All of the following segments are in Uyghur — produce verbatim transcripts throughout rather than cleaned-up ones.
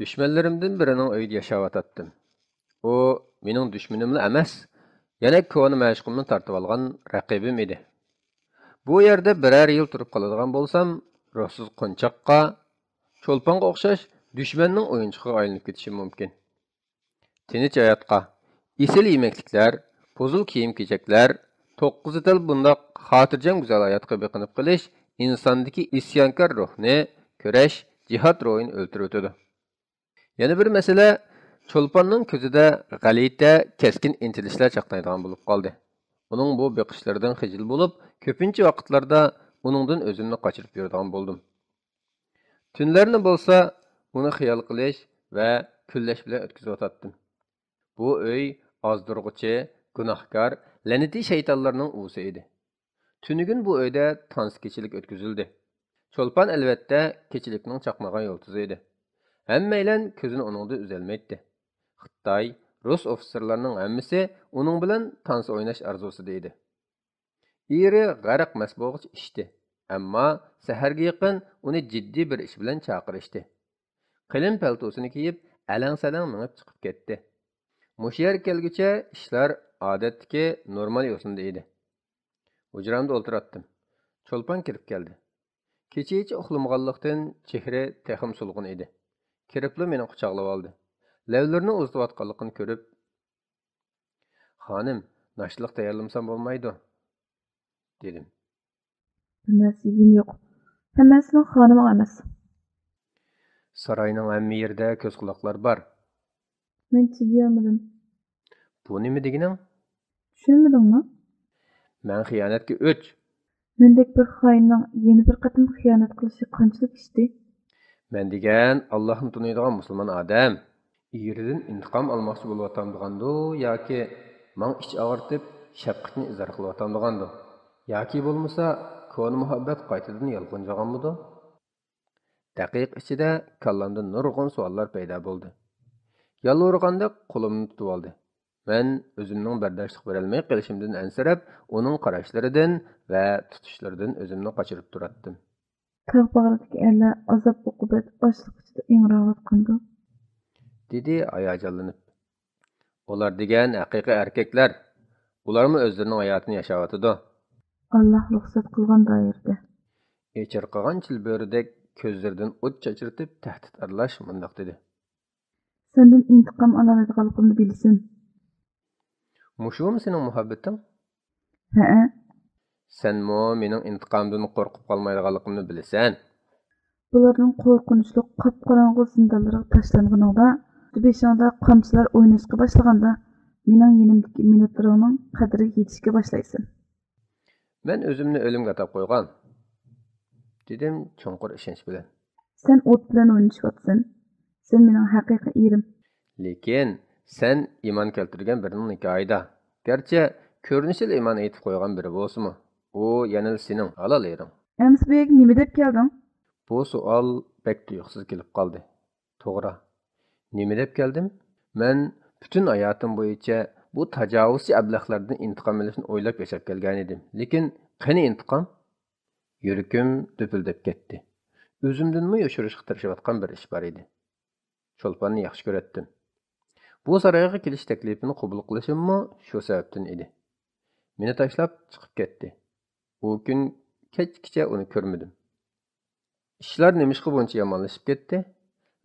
دۈشمەنلىرىمدىن بىرىنىڭ ئۆيىدە ياشاۋاتاتتىم. ئۇ مېنىڭ دۈشمىنىملا ئەمەس، يەنە كونا مەشۇقۇمنى تارتىۋالغان رەقىبىم ئىدى. بۇ يەردە بىرەر يىل تۇرۇپ قالىدىغان بولسام، روھسىز قونچاققا، چولپانغا ئوخشاش دۈشمەننىڭ ئويۇنچۇقىغا ئايلىنىپ كېتىشىم مۇمكىن. تىنچ ھاياتقا، ئېسىل يېمەكلىكلەر، پۇزۇل كىيىم-كېچەكلەر، توققۇزى تەل بۇنداق خاتىرجەم گۈزەل ھاياتقا بېقىنىپ قېلىش ئىنساندىكى ئىسيانكار روھنى، كۈرەش، جىھاد روھىنى ئۆلتۈرۈۋېتىدۇ. يەنە بىر مەسىلە، چولپاننىڭ كۆزىدە غەلىتە، كەسكىن ئىنتىلىشلار چاقنايدىغان بولۇپ قالدى. ئۇنىڭ بۇ بېقىشلىرىدىن خىجىل بولۇپ، كۆپىنچە ۋاقىتلاردا ئۇنىڭدىن ئۆزۈمنى قاچۇرۇپ يۈرىدىغان بولدۇم. تۈنلەرنى بولسا ئۇنى خىيال قىلىش ۋە كۈنلەش بىلەن ئۆتكۈزۈۋاتاتتىم. بۇ ئۆي ئازدۇرغۇچى، گۇناھكار، لەنىتىي شەيتانلارنىڭ ئۇۋىسى ئىدى. تۈنۈگۈن بۇ ئۆيدە تانسا كېچىلىك ئۆتكۈزۈلدى. چولپان، ئەلۋەتتە، كېچىلىكنىڭ چاقنىغان يۇلتۇزى ئىدى. ھەممەيلەن كۆزىنى ئۇنىڭدىن ئۈزەلمەيتتى. خىتاي، رۇس ئوفىتسېرلارنىڭ ھەممىسى ئۇنىڭ بىلەن تانسا ئويناش ئارزۇسىدا ئىدى. ئېرى غەرق مەست بولغۇچە ئىچتى، ئەمما سەھەرگە يېقىن ئۇنى جىددىي بىر ئىش بىلەن چاقىرىشتى. قېلىن پەلتوسىنى كىيىپ، ئەلەڭ-سەلەڭ مېڭىپ چىقىپ كەتتى. مۇشۇ يەرگە كەلگۈچە ئىشلار ئادەتتىكى نورمال يوسۇندا ئىدى. ھۇجرامدا ئولتۇراتتىم. چولپان كىرىپ كەلدى. كېچىچە ئۇخلىمىغانلىقتىن، چېھرى تېخىمۇ سولغۇن ئىدى. كىرىپلا مېنى قۇچاقلىۋالدى. لەۋلىرىنى ئۇزىتىۋاتقانلىقىنى كۆرۈپ، «خانىم، ناشتىلىق تەييارلىمىسام بولمايدۇ» دېدىم. «بىر نەرسە يېگۈم يوق. ھەممىسىنىڭ خانىمىغا ئەمەس.» «ساراينىڭ ھەممە يېرىدە كۆز-قۇلاقلار بار.» مەن چىدىيالمىدىم. «بۇ نېمە دېگىنىڭ؟» «چۈشەنمىدىڭمۇ؟» «مەن خىيانەتكە ئۆچ.» «مەندەك بىر خائىننىڭ يەنە بىر قېتىم خىيانەت قىلىشى قانچىلىك ئىشتى؟» «مەن دېگەن ئاللاھنى تونۇيدىغان مۇسۇلمان ئادەم.» «ئېرىدىن ئىنتىقام ئالماقچى بولۇۋاتامدىغاندۇ ياكى ماڭا ئىچ ئاغرىتىپ، شەپقىتىنى ئىزھار قىلىۋاتامدىغاندۇ؟ ياكى بولمىسا، كونا مۇھەببەت قايتىدىن يالقۇنجىغانمىدۇ؟» دەقىقە ئىچىدە كاللامدا نۇرغۇن سوئاللار پەيدا بولدى. يالۋۇرغاندەك قولۇمنى تۇتۇۋالدى. مەن ئۆزۈمنىڭ بەرداشلىق بېرەلمەي قېلىشىمدىن ئەنسىرەپ، ئۇنىڭ قاراشلىرىدىن ۋە تۇتۇشلىرىدىن ئۆزۈمنى قاچۇرۇپ تۇراتتىم. تاغ باغرىدىكى ئەرلەر ئازاب-ئوقۇبەت، ئاچلىق ئىچىدە ئىڭراۋاتقاندۇ؟ دېدى ھاياجانلىنىپ. ئۇلار دېگەن ھەقىقىي ئەركەكلەر. ئۇلارمۇ ئۆزلىرىنىڭ ھاياتىنى ياشاۋاتىدۇ. ئاللاھ رۇخسەت قىلغان دائىرىدە. ئېچىرقىغان چىلبۆرىدەك كۆزلىرىدىن ئوت چاچرىتىپ، تەھدىت ئارىلاش مۇنداق دېدى. سەندىن ئىنتىقام ئالالايدىغانلىقىمنى بىلىسەن. مۇشۇمۇ سېنىڭ مۇھەببىتىڭ؟ ھەئە. سەنمۇ مېنىڭ ئىنتىقامدىن قورقۇپ قالمايدىغانلىقىمنى بىلىسەن. بۇلارنىڭ قورقۇنچلۇق قاپقاراڭغۇ زىندانلىرىغا تاشلانغىنىڭدا، بېشىڭدا قامچىلار ئويناشقا باشلىغاندا، مېنىڭ يېنىمدىكى مىنۇتلىرىڭنىڭ قەدرىگە يېتىشكە باشلايسەن. مەن ئۆزۈمنى ئۆلۈمگە ئاتاپ قويغان، دېدىم چوڭقۇر ئىشەنچ بىلەن. سەن ئوت بىلەن ئوينىشىۋاتىسەن. سەن مېنىڭ ھەقىقىي ئېرىم. لېكىن سەن ئىمان كەلتۈرگەن بىرىنىڭ نىكاھىدا. گەرچە كۆرۈنۈشىدىلا ئىمان ئېيتىپ قويغان بىرى بولسىمۇ، ئۇ يەنىلا سېنىڭ ھالال ئېرىڭ. ئەمىسە بۇ يەرگە نېمە دەپ كەلدىڭ؟ بۇ سوئال بەك تۇيۇقسىز كېلىپ قالدى. توغرا. نېمە دەپ كەلدىم؟ مەن پۈتۈن ھاياتىم بويىچە بۇ تاجاۋۇزچى ئەبلەخلەردىن ئىنتىقام ئېلىشنى ئويلاپ ياشاپ كەلگەنىدىم. لېكىن قېنى ئىنتىقام؟ يۈرىكىم دۈپۈلدەپ كەتتى. ئۆزۈمدىنمۇ يوشۇرۇشقا تىرىشىۋاتقان بىر ئىش بار ئىدى. چولپاننى ياخشى كۆرەتتىم. بۇ سارايغا كېلىش تەكلىپىنى قوبۇل قىلىشىممۇ شۇ سەۋەبتىن ئىدى. مېنى تاشلاپ چىقىپ كەتتى. ئۇ كۈن كەچكىچە ئۇنى كۆرمىدىم. ئىشلار نېمىشقا بۇنچە يامانلىشىپ كەتتى؟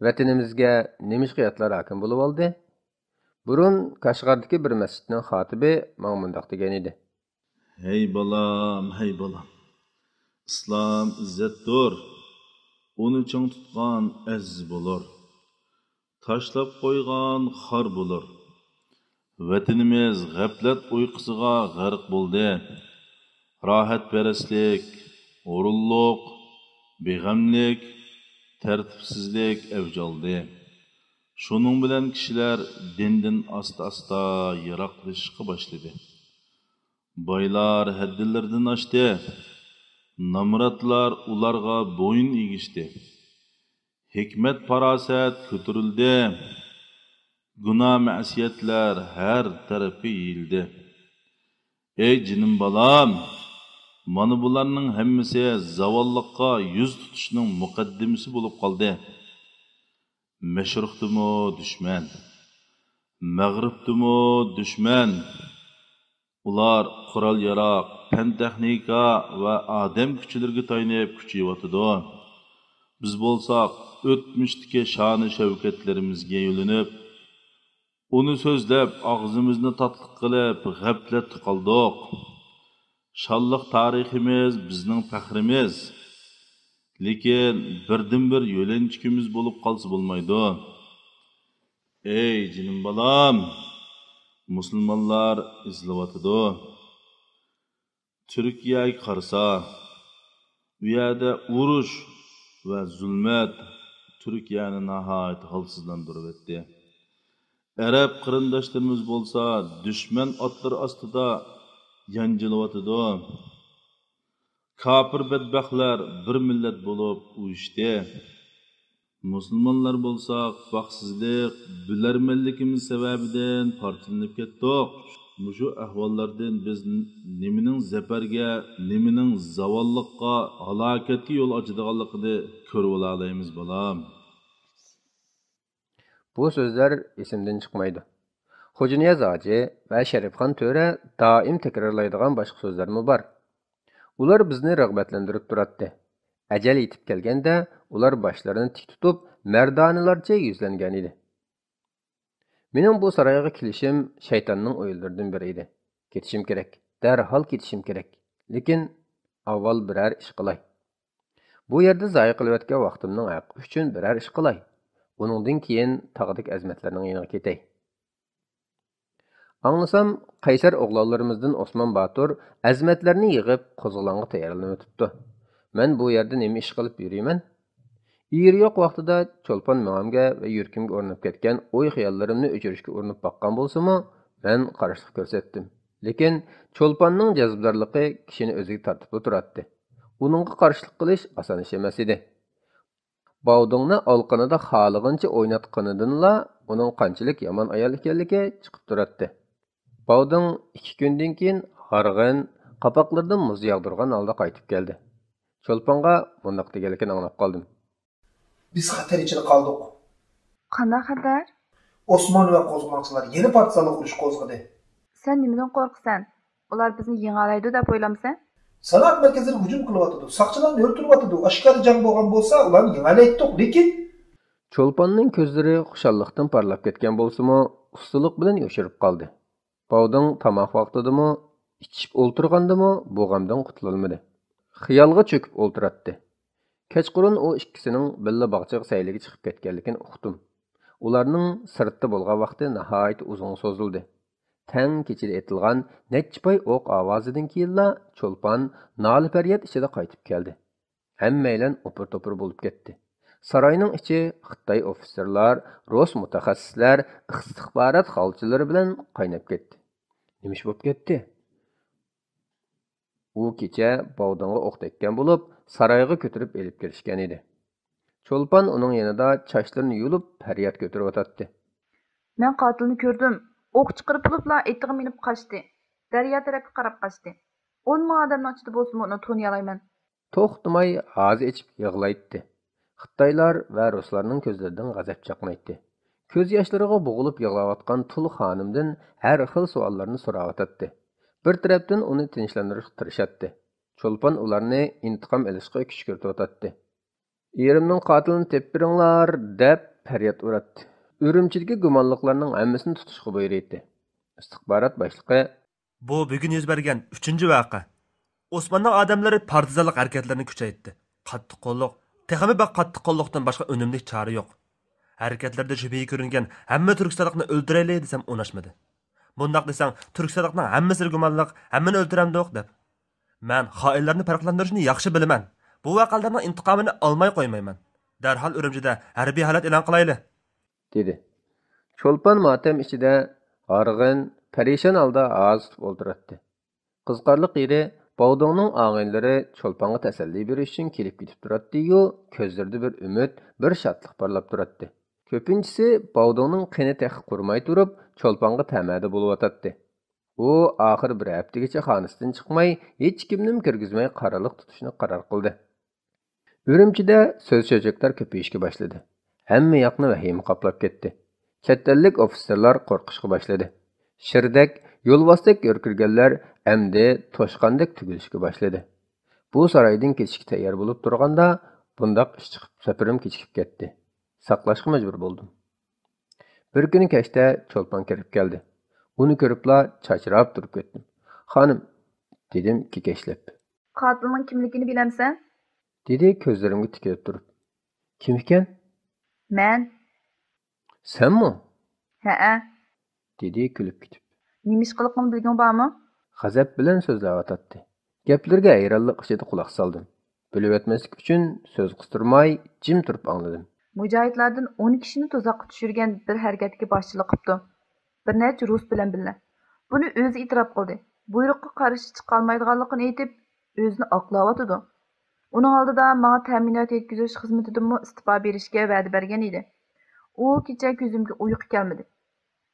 ۋەتىنىمىزگە نېمىشقا ياتلار ھاكىم بولۇۋالدى؟ بۇرۇن كاشغاردىكى بىر مەسچىتنىڭ خاتىپى ماڭا مۇنداق دېگەنىدى. ھەي بالام، ھەي بالام! ئىسلام ئىززەتتۇر. ئۇنى چىڭ تۇتقان ئەزىز بولۇر. تاشلاپ قويغان خار بولۇر. ۋەتىنىمىز غەپلەت ئۇيقۇسىغا غەرق بولدى. راھەتپەرەسلىك، ھۇرۇنلۇق، بىغەملىك، تەرتىپسىزلىك ئەۋج ئالدى. شۇنىڭ بىلەن كىشىلەر دىندىن ئاستا-ئاستا يىراقلىشىشقا باشلىدى. بايلار ھەددىلىرىدىن ئاشتى. نامراتلار ئۇلارغا بويۇن ئېگىشتى. ھېكمەت-پاراسەت كۆتۈرۈلدى. گۇناھ-مەسىيەتلەر ھەر تەرەپكە يېيىلدى. ئەي جېنىم بالام، مانا بۇلارنىڭ ھەممىسى زاۋاللىققا يۈز تۇتۇشنىڭ مۇقەددىمىسى بولۇپ قالدى. مەشرىقتىمۇ دۈشمەن، مەغرىبتىمۇ دۈشمەن. ئۇلار قورال-ياراغ، پەن-تېخنىكا ۋە ئادەم كۈچلىرىگە تايىنىپ كۈچىيىۋاتىدۇ. بىز بولساق ئۆتمۈشتىكى شانى-شەۋكەتلىرىمىزگە يۆلىنىپ، ئۇنى سۆزلەپ، ئاغزىمىزنى تاتلىق قىلىپ، غەپلەتتە قالدۇق. شانلىق تارىخىمىز بىزنىڭ پەخرىمىز. لېكىن بىردىنبىر يۆلەنچۈكىمىز بولۇپ قالسا بولمايدۇ. ئەي جېنىم بالام، مۇسۇلمانلار ئېزىلىۋاتىدۇ. تۈركىيەگە قارىسا، ئۇ يەردە ئۇرۇش ۋە زۇلمەت تۈركىيەنى ناھايىتى ھالسىزلاندۇرۇۋەتتى. ئەرەب قېرىنداشلىرىمىز بولسا دۈشمەن ئاتلىرى ئاستىدا يانجىلىۋاتىدۇ. كاپىر بەتبەختلەر بىر مىللەت بولۇپ ئۇيۇشتى. مۇسۇلمانلار بولساق، باخشىسىزلىق، بىلەرمەنلىكىمىز سەۋەبىدىن پارچىلىنىپ كەتتۇق. مۇشۇ ئەھۋاللاردىن بىز نېمىنىڭ زەپەرگە، نېمىنىڭ زاۋاللىققا، ھالاكەتكە يول ئاچىدىغانلىقىنى كۆرۈۋالالايمىز، بالام. بۇ سۆزلەر ئېسىمدىن چىقمايدۇ. خوجانىياز ھاجى ۋە شەرىپخان تۆرە دائىم تەكرارلايدىغان باشقا سۆزلەرمۇ بار. ئۇلار بىزنى رىغبەتلەندۈرۈپ تۇراتتى. ئەجەل يېتىپ كەلگەندە، ئۇلار باشلىرىنى تىك تۇتۇپ، مەردانىلەرچە يۈزلەنگەنىدى. مېنىڭ بۇ سارايغا كېلىشىم شەيتاننىڭ ئويلىرىدىن بىرى ئىدى. كېتىشىم كېرەك، دەرھال كېتىشىم كېرەك. لېكىن ئاۋۋال بىرەر ئىش قىلاي. بۇ يەردە زايە قىلىۋەتكەن ۋاقتىمنىڭ ھەققى ئۈچۈن بىرەر ئىش قىلاي. ئۇنىڭدىن كېيىن تاغدىكى ئەزىمەتلەرنىڭ يېنىغا كېتەي. ئاڭلىسام، قەيسەر ئوغلانلىرىمىزدىن ئوسمان باتۇر ئەزىمەتلەرنى يىغىپ، قوزغىلاڭغا تەييارلىنىۋېتىپتۇ. مەن بۇ يەردە نېمە ئىش قىلىپ يۈرىمەن؟ ئېرى يوق ۋاقتىدا چولپان مېڭەمگە ۋە يۈرىكىمگە ئورناپ كەتكەن ئوي-خىياللىرىمنى ئۆچۈرۈشكە ئۇرۇنۇپ باققان بولسىمۇ، مەن قارشىلىق كۆرسەتتىم. لېكىن چولپاننىڭ جاذىبىدارلىقى كىشىنى ئۆزىگە تارتىپلا تۇراتتى. ئۇنىڭغا قارشىلىق قىلىش ئاسان ئىش ئەمەس ئىدى. باۋدۇڭنى ئالىقىنىدا خالىغىنىچە ئويناتقىنىدىنلا ئۇنىڭ قانچىلىك يامان ئايال ئىكەنلىكى چىقىپ تۇراتتى. باۋدۇڭ ئىككى كۈندىن كېيىن ھارغىن، قاپاقلىرىدىن مۇز ياغدۇرغان ھالدا قايتىپ كەلدى. چولپانغا مۇنداق دېگەنلىكىنى ئاڭلاپ قالدىم. بىز خەتەر ئىچىدە قالدۇق. قانداق خەتەر؟ ئوسمان ۋە قوزغىلاڭچىلار يەنە پارتىزانلىق ئۇرۇشى قوزغىدى. سەن نېمىدىن قورقىسەن؟ ئۇلار بىزنى يېڭەلەيدۇ دەپ ئويلامسەن؟ سانائەت مەركەزلىرىگە ھۇجۇم قىلىۋاتىدۇ، ساقچىلارنى ئۆلتۈرۈۋاتىدۇ. ئاشكارا جەڭ بولغان بولسا، ئۇلارنى يېڭەلەيتتۇق، لېكىن. چولپاننىڭ كۆزلىرى خۇشاللىقتىن پارلاپ كەتكەن بولسىمۇ، ئۇستىلىق بىلەن يوشۇرۇپ قالدى. باۋدۇڭ تاماق ۋاقتىدىمۇ، ئىچىشىپ ئولتۇرغاندىمۇ بۇ غەمدىن قۇتۇلالمىدى. خىيالغا چۆكۈپ ئولتۇراتتى. كەچقۇرۇن ئۇ ئىككىسىنىڭ بىللە باغچىغا سەيلىگە چىقىپ كەتكەنلىكىنى ئۇقتۇم. ئۇلارنىڭ سىرتتا بولغان ۋاقتى ناھايىتى ئۇزۇنغا سوزۇلدى. تەڭ كېچىدە ئېتىلغان نەچچە پاي ئوق ئاۋازىدىن كېيىنلا چولپان نالە-پەرياد ئىچىدە قايتىپ كەلدى. ھەممەيلەن ئوپۇر-توپۇر بولۇپ كەتتى. ساراينىڭ ئىچى خىتاي ئوفىتسېرلار، رۇس مۇتەخەسسىسلەر، ئىستىخبارات خالچىلىرى بىلەن قايناپ كەتتى. نېمە ئىش بولۇپ كەتتى؟ ئۇ كېچە باۋدۇڭغا ئوق تەگكەن بولۇپ، سارايغا كۆتۈرۈپ ئېلىپ كىرىشكەن ئىدى. چولپان ئۇنىڭ يېنىدا چاچلىرىنى يۇلۇپ پەرياد كۆتۈرۈۋاتاتتى. مەن قاتىلنى كۆردۈم. ئوق چىقىرىپ بولۇپلا ئېتىغا مىنىپ قاچتى. دەريا تەرەپكە قاراپ قاچتى. ئون مىڭ ئادەمنىڭ ئىچىدە بولسىمۇ ئۇنى تونۇيالايمەن. توختىماي ھازا ئېچىپ يىغلايتتى. خىتايلار ۋە رۇسلارنىڭ كۆزلىرىدىن غەزەپ چاقنايتتى. كۆز ياشلىرىغا بوغۇلۇپ يىغلاۋاتقان تۇل خانىمدىن ھەر خىل سوئاللارنى سوراۋاتاتتى. بىر تەرەپتىن ئۇنى تىنچلاندۇرۇشقا تىرىشاتتى. چولپان ئۇلارنى ئىنتىقام ئېلىشقا كۈشكۈرتۈۋاتاتتى. «ئېرىمنىڭ قاتىلىنى تېپىپ بېرىڭلار!» دەپ پەرياد ئۇراتتى. ئۈرۈمچىدىكى گۇمانلىقلارنىڭ ھەممىسىنى تۇتۇشقا بۇيرۇيتتى. ئىستىخبارات باشلىقى بۇ بۈگۈن يۈز بەرگەن ئۈچىنچى ۋەقە. ئوسماننىڭ ئادەملىرى پارتىزانلىق ھەرىكەتلىرىنى كۈچەيتتى. قاتتىق قوللۇق، تېخىمۇ بەك قاتتىق قوللۇقتىن باشقا ئۈنۈملۈك چارە يوق. ھەرىكەتلىرىدە شۈبھىگە كۆرۈنگەن ھەممە تۈركىستانلىقنى ئۆلتۈرەيلى دېسەم ئۇناشمىدى. بۇنداق دېسەڭ، تۈركىستانلىقنىڭ ھەممىسىگە گۇمانلىق، ھەممىنى ئۆلتۈرەمدۇق دەپ. مەن خائىنلارنى پەرقلەندۈرۈشنى ياخشى بىلىمەن. بۇ ۋەقەلەرنىڭ ئىنتىقامىنى ئالماي قويمايمەن. دەرھال ئۈرۈمچىدە ھەربىي ھالەت ئېلان قىلايلى. دېدى. چولپان ماتەم ئىچىدە ھارغىن، پەرىشان ھالدا ھازا تۇتۇپ ئولتۇراتتى. قىزىقارلىق يېرى، باۋدۇڭنىڭ ئاغىنىلىرى چولپانغا تەسەللى بېرىش ئۈچۈن كېلىپ كېتىپ تۇراتتى-يۇ، كۆزلىرىدە بىر ئۈمىد، بىر شادلىق پارلاپ تۇراتتى. كۆپىنچىسى باۋدۇڭنىڭ قېنى تېخى قۇرۇماي تۇرۇپ، چولپانغا تەمەدە بولۇۋاتاتتى. ئۇ ئاخىر بىر ھەپتىگىچە خانىسىدىن چىقماي، ھېچكىمنىمۇ كىرگۈزمەي قارىلىق تۇتۇشنى قارار قىلدى. ئۈرۈمچىدە سۆز-چۆچەكلەر كۆپىيىشكە باشلىدى. ھەممە ياقنى ۋەھىمە قاپلاپ كەتتى. چەت ئەللىك ئوفىتسېرلار قورقۇشقا باشلىدى. شىردەك، يولۋاستەك يۈركۈرگەنلەر ئەمدى توشقاندەك تۈگۈلۈشكە باشلىدى. بۇ سارايدىن كېچىشكە تەييار بولۇپ تۇرغاندا، بۇنداق ئىش چىقىپ سەپىرىم كېچىكىپ كەتتى. ساقلاشقا مەجبۇر بولدۇم. بىر كۈنى كەچتە چولپان كىرىپ كەلدى. ئۇنى كۆرۈپلا چاچراپ تۇرۇپ كەتتىم. «خانىم»، دېدىم كېكەچلەپ. «قاتىلنىڭ كىملىكىنى بىلەمسەن؟» دېدى كۆزلىرىمگە تىكىلىپ تۇرۇپ. «كىم ئىكەن؟» «مەن.» «سەنمۇ؟» «ھەئە.» دېدى كۈلۈپ كېتىپ. «نېمە ئىش قىلىقىڭنى بىلگۈڭ بارمۇ؟» غەزەپ بىلەن سۆزلەۋاتاتتى. گەپلىرىگە ھەيرانلىق ئىچىدە قۇلاق سالدىم. بۆلۈۋەتمەسلىك ئۈچۈن سۆز قىستۇرماي، جىم تۇرۇپ ئاڭلىدىم. «مۇجاھىدلاردىن ئون كىشىنى تۇزاققا چۈشۈرگەن بىر ھەرىكەتكە باشچىلىق قىپتۇ. بىر نەچچە رۇس بىلەن بىللە. بۇنى ئۆزى ئېتىراپ قىلدى. بۇيرۇققا قارشى چىقالمايدىغانلىقىنى ئېيتىپ، ئۆزىنى ئاقلاۋاتىدۇ. ئۇنىڭ ئالدىدا ماڭا تەمىنات يەتكۈزۈش خىزمىتىدىنمۇ ئىستېپا بېرىشكە ۋەدە بەرگەن ئىدى. ئۇ كېچە كۆزۈمگە ئۇيقۇ كەلمىدى.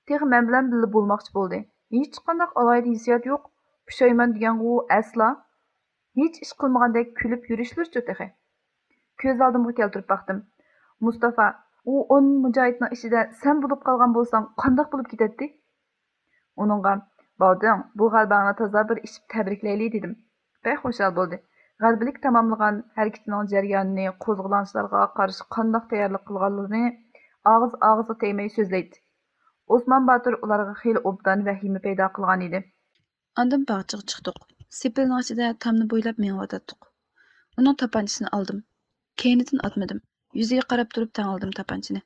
تېخى مەن بىلەن بىللە بولماقچى بولدى. ھېچقانداق ئالاھىدە ھېسسىيات يوق. پۇشايمان دېگەنغۇ ئەسلا. ھېچ ئىش قىلمىغاندەك كۈلۈپ يۈرۈشلىرىچۇ تېخى.» كۆز ئالدىمغا كەلتۈرۈپ باقتىم. «مۇستافا، ئۇ ئون مۇجاھىدنىڭ ئىچىدە سەن بولۇپ قالغان بولساڭ قانداق بولۇپ كېتەتتى؟» ئۇنىڭغا، «باۋدىڭ، بۇ غەلىبەڭنى تازا بىر ئىچىپ تەبرىكلەيلى» دېدىم. بەك خۇشال بولدى. غەلىبىلىك تاماملىغان ھەرىكىتىنىڭ جەريانىنى، قوزغىلاڭچىلارغا قارشى قانداق تەييارلىق قىلغانلىرىنى ئاغزى ئاغزىغا تەگمەي سۆزلەيتتى. ئوسمان باتۇر ئۇلارغا خېلى ئوبدان ۋەھىمە پەيدا قىلغان ئىدى. ئاندىن باغچىغا چىقتۇق. سېپىلنىڭ ئىچىدە تامنى بويلاپ مېڭىۋاتاتتۇق. ئۇنىڭ تاپانچىسىنى ئالدىم. كەينىدىن ئاتمىدىم. يۈزىگە قاراپ تۇرۇپ تەڭلىدىم تاپانچىنى.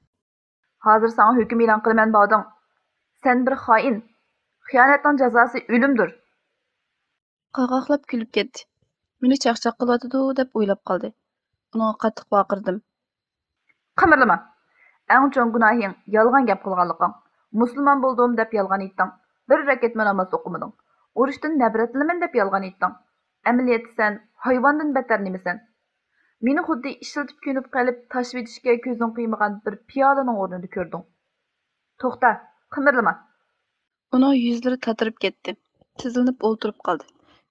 «ھازىر ساڭا ھۆكۈم ئېلان قىلىمەن، باۋدىڭ. سەن بىر خائىن، خىيانەتنىڭ جازاسى ئۆلۈمدۇر.» قاقاقلاپ كۈلۈپ كەتتى. مېنى چاقچاق قىلىۋاتىدۇ دەپ ئويلاپ قالدى. ئۇنىڭغا قاتتىق ۋارقىرىدىم. «قىمىرلىما! ئەڭ چوڭ گۇناھىڭ يالغان گەپ قىلغانلىقىڭ. مۇسۇلمان بولدۇم دەپ يالغان ئېيتتىڭ. بىر رەكەتمۇ ناماز ئوقۇمىدىڭ. ئۇرۇشتىن نەپرەتلىنىمەن دەپ يالغان ئېيتتىڭ. ئەمەلىيەتتە سەن ھايۋاندىن بەتتەر نېمىسەن؟ مېنى خۇددى ئىشلىتىپ كۆنۈپ قېلىپ تاشلىۋېتىشكە كۆزۈڭ قىيمىغان بىر پىيالىنىڭ ئورنىدا كۆردۈڭ. توختا، قىمىرلىما!» ئۇنىڭ يۈزلىرى تاتىرىپ كەتتى. تىزلىنىپ ئولتۇرۇپ قالدى.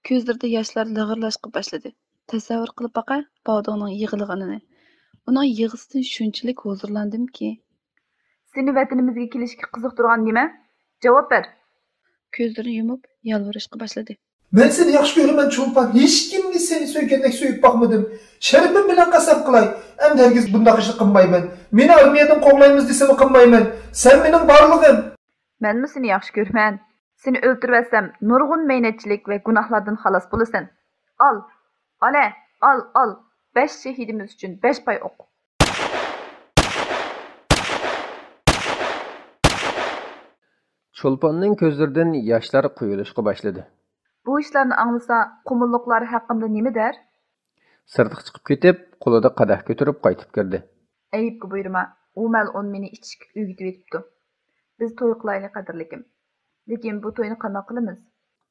كۆزلىرىدە ياشلار لىغىرلاشقا باشلىدى. تەسەۋۋۇر قىلىپ باقە، باۋدىڭنىڭ يىغلىغىنىنى. ئۇنىڭ يىغىسىدىن شۇنچىلىك ھۇزۇرلاندىمكى. «سېنى ۋەتىنىمىزگە كېلىشكە قىزىقتۇرغان نېمە؟ جاۋاب بەر!» كۆزلىرىنى يۇمۇپ يالۋۇرۇشقا باشلىدى. «مەن سېنى ياخشى كۆرىمەن، چولپان. ھېچكىمنى سېنى سۆيگەندەك سۆيۈپ باقمىدىم. شەرىپىم بىلەن قەسەم قىلاي، ئەمدى ھەرگىز بۇنداق ئىشنى قىلمايمەن. مېنى ئارمىيەدىن قوغلايمىز دېسىمۇ قىلمايمەن. سەن مېنىڭ بارلىقىم.» «مەنمۇ سېنى ياخشى كۆرىمەن. سېنى ئۆلتۈرۈۋەتسەم، نۇرغۇن مەينەتچىلىك ۋە گۇناھلاردىن خالاس بولىسەن. ئال، ئانە، ئال، ئال. بەش شېھىدىمىز ئۈچۈن بەش پاي ئوق.» چولپاننىڭ كۆزلىرىدىن ياشلار قۇيۇلۇشقا باشلىدى. «بۇ ئىشلارنى ئاڭلىسا، قۇمۇللۇقلار ھەققىمدە نېمە دەر؟» سىرتقا چىقىپ كېتىپ، قولىدا قەدەھ كۆتۈرۈپ قايتىپ كىردى. «ئەيىبكە بۇيرۇما، ئۇ مەلئۇن مېنى ئىچكى ئۆگىتىۋېتىپتۇ. بىز توي قىلايلى، قەدىرلىكىم. لېكىن بۇ توينى قانداق قىلىمىز؟»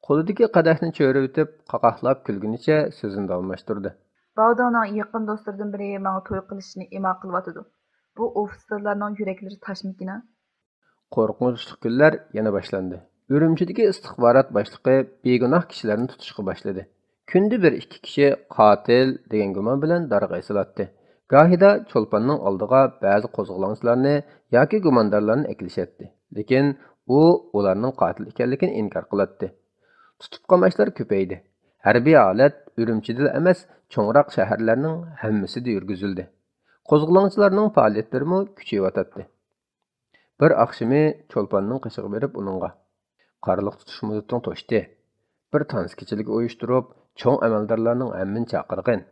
قولىدىكى قەدەھنى چۆرۈۋېتىپ، قاقاقلاپ كۈلگىنىچە سۆزىنى داۋاملاشتۇردى. «باۋدىڭنىڭ يېقىن دوستلىرىدىن بىرى ماڭا توي قىلىشنى ئىما قىلىۋاتىدۇ. بۇ ئوفىتسېرلارنىڭ يۈرەكلىرى تاشمىكىنا؟» قورقۇنچلۇق كۈنلەر يەنە باشلاندى. ئۈرۈمچىدىكى ئىستىخبارات باشلىقى بىگۇناھ كىشىلەرنى تۇتۇشقا باشلىدى. كۈندە بىر ئىككى كىشى قاتىل دېگەن گۇمان بىلەن دارغا ئېسىلاتتى. گاھىدا چولپاننىڭ ئالدىغا بەزى قوزغىلاڭچىلارنى ياكى گۇماندارلارنى ئەكېلىشەتتى. لېكىن ئۇ ئۇلارنىڭ قاتىل ئىكەنلىكىنى ئىنكار قىلاتتى. تۇتۇپ قاماشلار كۆپەيدى. ھەربىي ھالەت ئۈرۈمچىدىلا ئەمەس، چوڭراق شەھەرلەرنىڭ ھەممىسىدە يۈرگۈزۈلدى. قوزغىلاڭچىلارنىڭ پائالىيەتلىرىمۇ كۈچىيىۋاتاتتى. بىر ئاخشىمى چولپاننىڭ قېشىغا بېرىپ ئۇنىڭغا، «قارىلىق تۇتۇش مۇددىتىڭ توشتى. بىر تانسا كېچىلىكى ئۇيۇشتۇرۇپ، چوڭ ئەمەلدارلارنىڭ ھەممىنى چاقىرغىن.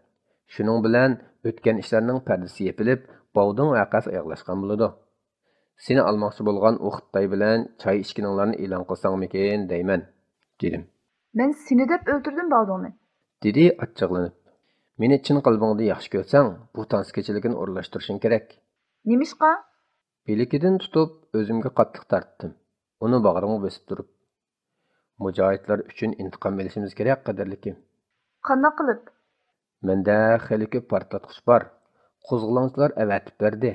شۇنىڭ بىلەن ئۆتكەن ئىشلارنىڭ پەردىسى يېپىلىپ، باۋدىڭ ۋەقەسى ئاياغلاشقان بولىدۇ. سېنى ئالماقچى بولغان ئۇ خىتاي بىلەن چاي ئىچكىنىڭلارنى ئېلان قىلساڭمىكىن دەيمەن»، دېدىم. «مەن سېنى دەپ ئۆلتۈردۈم باۋدىڭنى؟» دېدى ئاچچىقلىنىپ. «مېنى چىن قەلبىڭدىن ياخشى كۆرسەڭ، بۇ تانسا كېچىلىكىنى ئورۇنلاشتۇرۇشۇڭ كېرەك.» «نېمىشقا؟» بىلىكىدىن تۇتۇپ، ئۆزۈمگە قاتتىق تارتتىم. ئۇنى باغرىمغا بېسىپ تۇرۇپ، «مۇجاھىدلار ئۈچۈن ئىنتىقام ئېلىشىمىز كېرەك، قەدىرلىكىم.» «قانداق قىلىپ؟» «مەندە خېلى كۆپ پارتلاتقۇچ بار. قوزغىلاڭچىلار ئەۋەتىپ بەردى.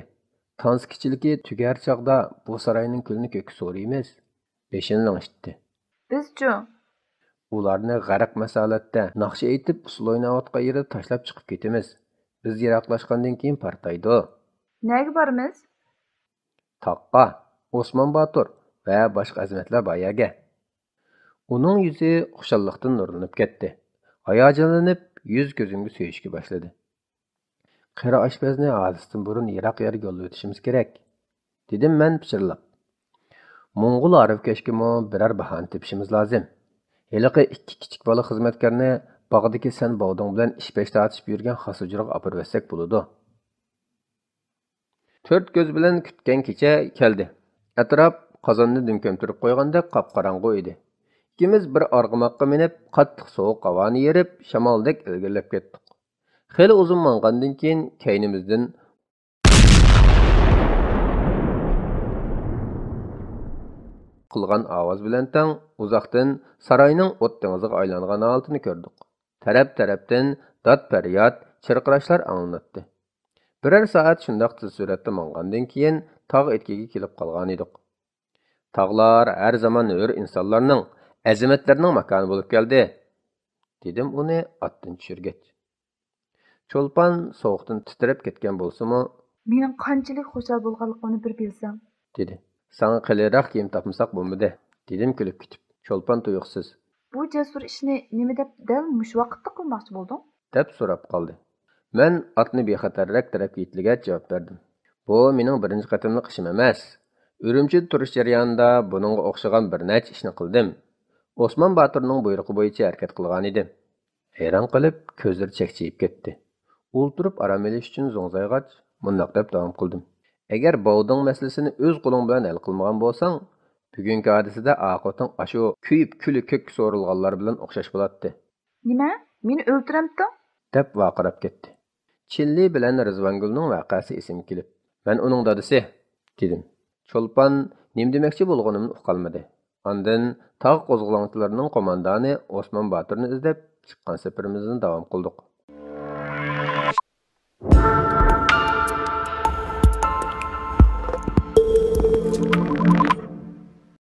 تانسا كېچىلىكى تۈگەر چاغدا بۇ ساراينىڭ كۈلىنى كۆككە سورۇيمىز.» بېشىنى لىڭشىتتى. «بىزچۇ؟» «ئۇلارنى غەرق مەسالەتتە، ناخشا ئېيتىپ، ئۇسسۇل ئويناۋاتقان يېرىدە تاشلاپ چىقىپ كېتىمىز. بىز يىراقلاشقاندىن كېيىن پارتلايدۇ.» نەگە بارىمىز؟ تاغقا، ئوسمان باتۇر ۋە باشقا ئەزىمەتلەر بار يەرگە. ئۇنىڭ يۈزى خۇشاللىقتىن نۇرلىنىپ كەتتى. ھاياجانلىنىپ، يۈز كۆزۈمگە سۆيۈشكە باشلىدى. قېرى ئاشپەزنى ھادىسىدىن بۇرۇن يىراق يەرگە يوللىۋېتىشىمىز كېرەك، دېدىم مەن پىچىرلاپ. موڭغۇل ئارىۋكەشكىمۇ بىرەر باھانە تېپىشىمىز لازىم. ھېلىقى ئىككى كىچىك بالا خىزمەتكارنى باغدىكى سەن باۋدۇڭ بىلەن ئىش پەش تارتىشىپ يۈرگەن خاس ھۇجرىغا ئاپىرىۋەتسەك بولىدۇ. تۆت كۆز بىلەن كۈتكەن كېچە كەلدى. ئەتراپ قازاننى دۈم كۆمتۈرۈپ قويغاندەك قاپقاراڭغۇ ئىدى. ئىككىمىز بىر ئارغىماققا مىنىپ، قاتتىق سوغۇق ھاۋانى يېرىپ، شامالدەك ئىلگىرىلەپ كەتتۇق. خېلى ئۇزۇن ماڭغاندىن كېيىن، كەينىمىزدىن قىلغان ئاۋاز بىلەن تەڭ ئۇزاقتىن ساراينىڭ ئوت دېڭىزىغا ئايلانغان ھالىتىنى كۆردۇق. تەرەپ-تەرەپتىن دات-پەرياد، چىرقىراشلار ئاڭلىناتتى. بىرەر سائەت شۇنداق تېز سۈرئەتتە ماڭغاندىن كېيىن، تاغ ئېتىكىگە كېلىپ قالغانىدۇق. «تاغلار ھەر زامان ھۆر ئىنسانلارنىڭ، ئەزىمەتلەرنىڭ ماكانى بولۇپ كەلدى.» دېدىم ئۇنى ئاتتىن چۈشۈرگەچ. چولپان سوغۇقتىن تىترەپ كەتكەن بولسىمۇ، «مېنىڭ قانچىلىك خۇشال بولغانلىقىمنى بىر بىلسەڭ.» دېدى. «ساڭا قېلىنراق كىيىم تاپمىساق بولمىدى.» دېدىم كۈلۈپ كېتىپ. چولپان تۇيۇقسىز، «بۇ جەسۇر ئىشنى نېمە دەپ دەل مۇشۇ ۋاقىتتا قىلماقچى بولدۇڭ؟» دەپ سوراپ قالدى. مەن ئاتنى بىخەتەررەك تەرەپكە يېتىلگەچ جاۋاب بەردىم. «بۇ مېنىڭ بىرىنچى قېتىملىق ئىشىم ئەمەس. ئۈرۈمچىدە تۇرۇش جەريانىدا بۇنىڭغا ئوخشىغان بىر نەچچە ئىشنى قىلدىم. ئوسمان باتۇرنىڭ بۇيرۇقى بويىچە ھەرىكەت قىلغانىدىم.» ھەيران قېلىپ، كۆزلىرى چەكچىيىپ كەتتى. ئولتۇرۇپ ئارام ئېلىش ئۈچۈن زوڭزايغاچ، مۇنداق دەپ داۋام قىلدىم. «ئەگەر باۋدۇڭ مەسىلىسىنى ئۆز قولۇڭ بىلەن ھەل قىلمىغان بولساڭ، بۈگۈنكى ھادىسىدە ئاقىۋىتىڭ ئاشۇ كۆيۈپ كۈلى كۆككە سورۇلغانلار بىلەن ئوخشاش بولاتتى.» «نېمە؟ مېنى ئۆلتۈرەمتىڭ؟» دەپ ۋارقىراپ كەتتى. چىللى بىلەن رىزۋانگۈلنىڭ ۋەقەسى ئېسىمگە كېلىپ، «مەن ئۇنىڭ دادىسى.» دېدىم. چولپان نېمە دېمەكچى بولغىنىمنى ئۇقالمىدى. ئاندىن تاغ قوزغىلاڭچىلىرىنىڭ قوماندانى ئوسمان باتۇرنى ئىزدەپ چىققان سەپىرىمىزنى داۋام قىلدۇق.